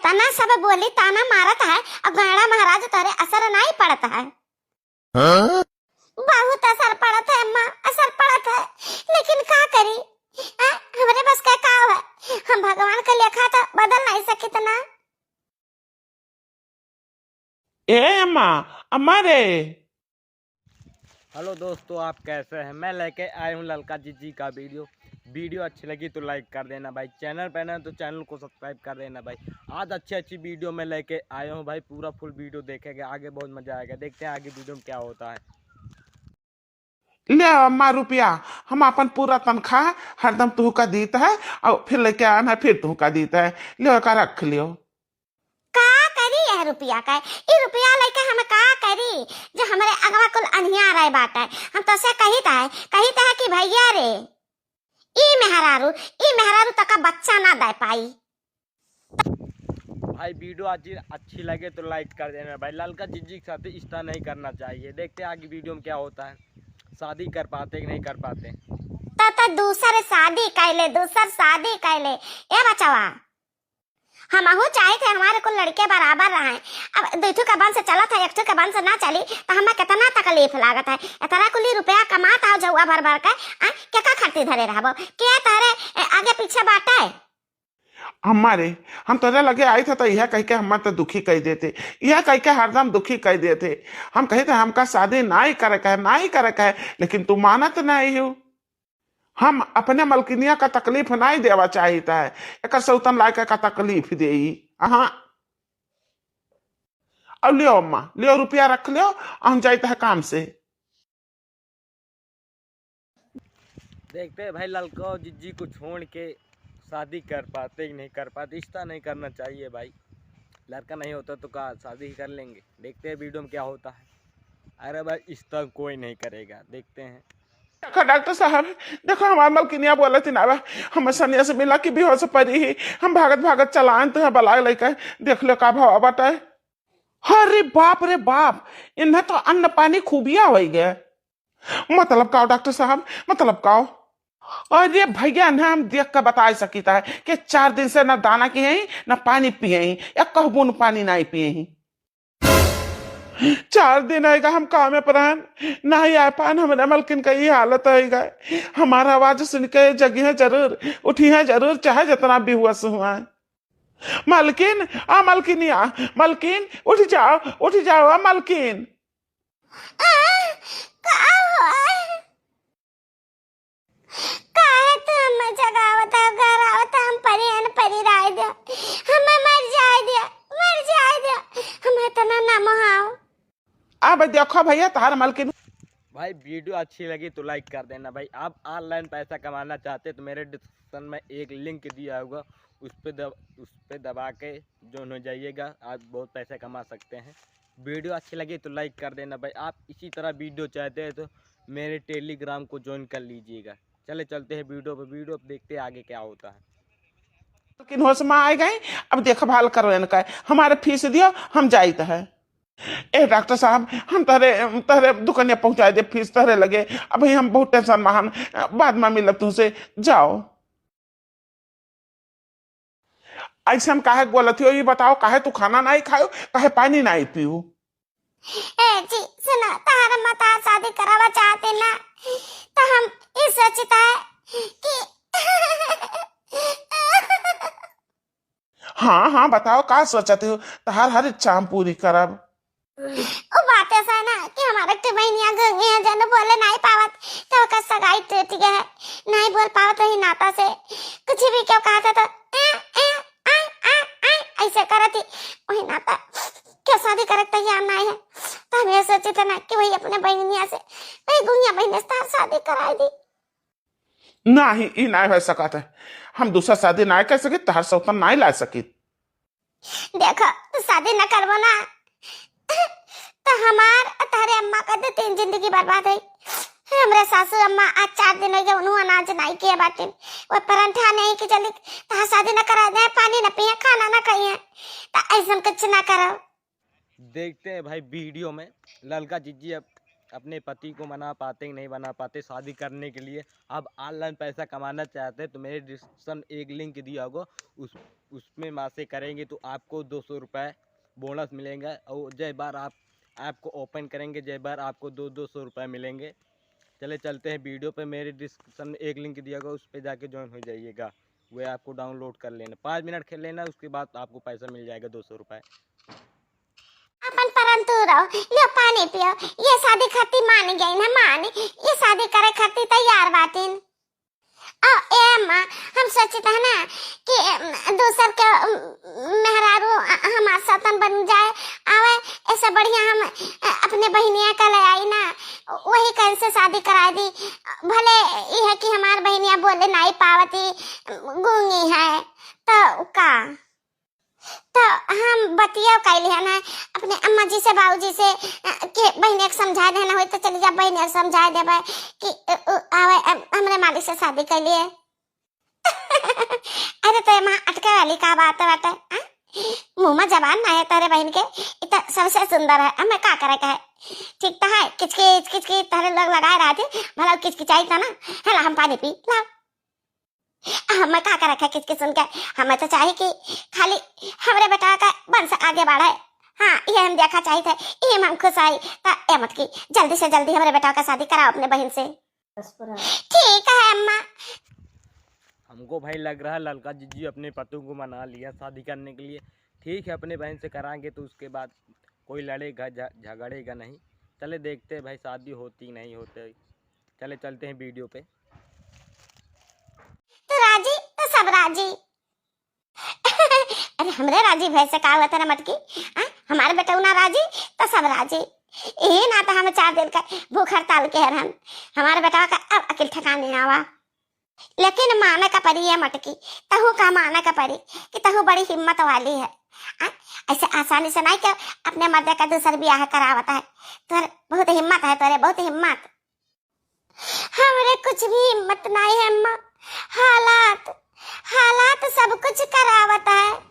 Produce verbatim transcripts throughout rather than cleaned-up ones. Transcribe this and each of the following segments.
तना सब बोली ताना मारत है, अब गैड़ा महाराज तोहरे असर नाहीं पड़त है। हाँ? बहुत असर पड़त है अम्मा, असर पड़त है, लेकिन का करी? आ, हमरे बस के का है, हम भगवान के लेखा तो बदल नाहीं सकित ना। ए अम्मा, अम्मा रे। हेलो दोस्तों, आप कैसे हैं? मैं लेके आया हूँ ललका जिज्जी का वीडियो। वीडियो अच्छी लगी तो लाइक कर देना भाई, चैनल पे ना तो चैनल को सब्सक्राइब कर देना भाई। आज अच्छी अच्छी वीडियो मैं लेके आया हूँ भाई, पूरा फुल वीडियो देखेगा, आगे बहुत मजा आएगा। देखते हैं आगे वीडियो में क्या होता है। ले अम्मा रुपया, हम अपन पूरा तनख्वाह हरदम तुहका दीत है और फिर लेके आन है, फिर तुहका दीत है। ले ओका रख लियो। का करी यह रुपया का? ई रुपया लेके हम का करी? जो हमरे अगवा कुल अनिया रहे बाटे, हम तोसे कहित है, कहित है कि भैया रे, ई मेहरारू, ई मेहरारू तका बच्चा ना दे पाई। भाई वीडियो आज अच्छी लगे तो लाइक कर देना भाई। ललका जिज्जी के साथ रिश्ता नहीं करना चाहिए। देखते हैं आगे वीडियो में क्या होता है, शादी कर पाते कि नहीं कर पाते। त, त दूसर शादी कैले, दूसर शादी कैले। ए बचवा, हमहू चाहित है हमारे कुल लड़के बराबर रहें। अब दुई ठो के वंश चलत है, एक ठो के वंश ना चली, तो हमें कितना तकलीफ लागत है। इतना कुली रुपया कमात आओ जौआ भर भर के, आ, के का खर्ची धरे रहबो? के तोहरे, ए, आगे पीछे बाटे? अम्मा रे, हम तोरे लगे आइत है तो यह कह के हमें तो दुखी कह देते, यह कह के हरदम दुखी कह देते। हम कहित है हमका शादी नाहीं करे के है, नाहीं करे के है, लेकिन तू मानत नाहीं हो। हम अपने मलकिनिया का तकलीफ नाहीं देवा चाहित है, एकर सौतन लायका का तकलीफ देई। हाँ, अब लियो अम्मा, लियो रुपया रख लियो, हम जाइत है काम से। देखते हैं भाई, ललका जिज्जी को छोड़ के शादी कर पाते कि नहीं कर पाते। रिश्ता नहीं करना चाहिए भाई, लड़का नहीं होता तो का शादी ही कर लेंगे। देखते हैं वीडियो में क्या होता है। अरे भाई, रिश्ता कोई नहीं करेगा, देखते हैं। देखो डॉक्टर साहब, देखो हमार मलकिनिया बोलत ही ना बा, हम सनिया से मिला कि बेहोश पड़ी ही, हम भागत भागत चलान तो है बलाग लेकर, देख लो का भाव बाटे। अरे बाप रे बाप, इन्हें तो अन्न पानी खूबिया होइ गए। मतलब का डॉक्टर साहब, मतलब का? अरे भैया, इन्हें हम देख के बताइ सकित है कि चार दिन से ना दाना किहे ही, ना पानी पिए ही, एक बूंद पानी नाहीं पिए ही। चार दिन आएगा हम कामे पर रहन, नाहीं आए पान, हमरे मलकिन का ई हालत होइगा। हमार आवाज सुन के जगिहे जरूर, उठिहे जरूर, चाहे जितना बेहोश हुआ है। मलकिन, आ मलकिनिया, मलकिन, उठ जाओ, उठ जाओ, आ मलकिन। आ, का हुआ है? काहे तू हमें जगावत है? घर आवत है, हम परी अन परी राय दे, हमें मर जाए दे, मर जाए दे, हमें इतना ना मोहाओ। अब देखो भैया, तहार मलकिन। भाई, वीडियो अच्छी लगी तो लाइक कर देना भाई। आप ऑनलाइन पैसा कमाना चाहते तो मेरे डिस्क्रिप्शन में एक लिंक दिया होगा, उस पे दब-, उस पे दबा के ज्वाइन हो जाइएगा, आप बहुत पैसा कमा सकते हैं। वीडियो अच्छी लगी तो लाइक कर देना भाई। आप इसी तरह वीडियो चाहते हैं तो मेरे टेलीग्राम को ज्वाइन कर लीजिएगा। चले, चलते हैं वीडियो पे, वीडियो पे देखते हैं आगे क्या होता है। लेकिन होश में आए गए, अब देखभाल करो इनका, हमारे फीस दियो, हम जाइत है। ए डॉक्टर साहब, हम तहरे, तहरे दुकानिया पहुँचाए दे फीस तहरे लगे, अभी हम बहुत टेंशन में हन, बाद में मिलब तुमसे, जाओ। ऐसे हम काहे बोलत हो, ये बताओ, काहे तू खाना नाहीं खायो, काहे पानी नाहीं पियो? ए जी, सुना, तहार मतार शादी करावा चाहते ना, तो हम ई सोचता है कि हाँ, हाँ, बताओ, का सोचत हो? तहार हर इच्छा हम पूरी करब। उ बात ऐसा है ना कि हमारे के बहनिया गंगे हैं, जन बोले नाहीं पावत, तो ओकर सगाई टूट गया है, नाहीं बोल पावत, वही नाता से कुछ भी क्यों कहा था तो ए, ए, आय, आय, आय, ऐसे करत ही, वही नाता क्यों शादी करे के तैयार नाहीं है। तो हम ये सोचे थे ना कि वही अपने बहनिया से, वही गुंगिया बहनिया से तार शादी कराई दी। नाहीं, ई नाहीं हो सकत है। हम दूसरा शादी नाहीं कर सकित, तहार सौतन नाहीं ला सकित। देखो, तू शादी न करबो ना, तो हमार और तहरे अम्मा का दो तीन जिंदगी बर्बाद है। हमरे सासू अम्मा आज चार दिन हो गए, उन्हों अनाज नाहीं किए बाटिन। वो परंठा नाहीं कि चली, तहार शादी न करा दे, पानी न पिए, खाना न खाइए, तो ऐसन कुछ न करो। देखते हैं भाई वीडियो में ललका जिज्जी अब अपने पति को मना पाते कि नहीं मना पाते शादी करने के लिए, आप online पैसा कमाना चाहते हैं तो मेरे description एक link दिया होगा, उस उसमें मासे करेंगे तो आपको दो सौ रुपये bonus मिलेंगे। और जय बार आप app को open करेंगे, जय बार आपको दो दो सौ रुपये मिलेंगे। चले चलते हैं video पे, मेरे description में एक link दिया होगा, उस पर जाके join हो जाइएगा। वह आपको download कर लेना, पाँच मिनट खेल लेना, उसके बाद आपको पैसा मिल जाएगा दो सौ रुपये। अपन परंतु रहो, लियो पानी पियो, ये शादी खातिर मान गई ना, मान, ये शादी करे खातिर तैयार बाटिन। आ, ए अम्मा, हम सोचित है ना कि, अम, दूसर के, अम, मेहरारू, अ, हमार सौतन बन जाए, आवे, ऐसे बढ़िया हम, अ, अपने बहिनिया का ले आई ना, वही कहीं से शादी कराई दी। भले यह है कि हमार बहिनिया बोले नहीं पावती, गूंगी है, तो का? तो हम बतिया कैली है ना अपने अम्मा जी से, बाबूजी से, अ, के बहिनिया के समझाए देना होई तो चली जा, बहिनिया के समझाए देबे कि, अ, अ, आवे, अ, हमरे मालिक से शादी कैलिए। अरे तो एमा अटके वाली का बात बाटे, आ? मुँह में जबान ना है तोरे बहिन के, इ तो सबसे सुंदर है, हमें का करे के है? ठीक तो है, किचकिच, किचकिच तोरे लोग लगाए रहती, भला किचकिचाई तो ना, है ला हम पानी पी, लाओ। हमें का करे के किचकिच सुन के, हमें तो चाही कि खाली हमरे बेटा का वंश आगे बढ़े। हाँ, ये हम देखा चाहित है, ये में हम खुश आई, तो ए मटकी, जल्दी से जल्दी हमरे बेटा का शादी कराओ अपने बहिन से। ठीक है अम्मा। हमको भाई लग रहा है ललका जीजी अपने पतोह को मना लिया शादी करने के लिए। ठीक है, अपने बहन से कराएंगे तो उसके बाद कोई लड़ेगा, झ-, झगड़ेगा नहीं। चले देखते हैं भाई, शादी होती नहीं होते। चले चलते हैं video पे। तो राजी तो सब राजी। अरे हमरे राजी भय से का हुआ था ना मटकी? आ? हमारे बेटौना राजी तो सब राजी। यही ना तो हम चार दिन का भूख हड़ताल के हरन। हमारे बेटवा का अब अकिल ठिकाने आवा। लेकिन माने का परी ये मटकी, तहू का माने का परी कि तहू बड़ी हिम्मत वाली है। आ? ऐसे आसानी से नहीं कि अपने मर्दे का दूसर बियाह करावत है। तोरे बहुत हिम्मत है, तोरे बहुत हिम्मत। हमरे कुछ भी हिम्मत नाई है अम्मा, हालात, हालात सब कुछ करावत है।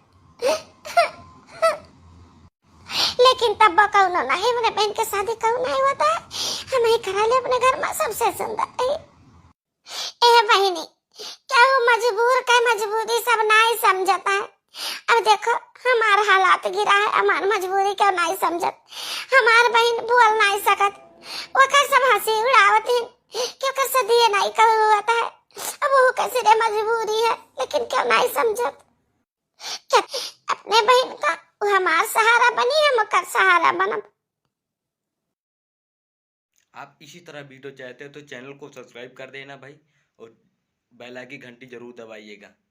लेकिन तब कौनो नहीं, हमरे बहन के शादी कौनो नहीं होता है, हम ही करा ले अपने घर में सबसे सुंदर है। ए बहिनी, केहू मजबूर के मजबूरी सब नाई समझता है। अब देखो, हमार हालात गिरा है, हमार मजबूरी केहू नाई समझत। हमार बहिन बोल नाई सकत, ओकर सब हंसी उड़ावत हैं कि ओकर सदिये नाई कबू होता है। अब वो कैसे रे मजबूरी है, लेकिन केहू नाई समझत। क्या अपने बहिन का वो हमार सहारा बनी, हम ओकर सहारा बनब। आप इसी तरह video चाहते हो तो channel को subscribe कर देना भाई, और bell की घंटी जरूर दबाइएगा।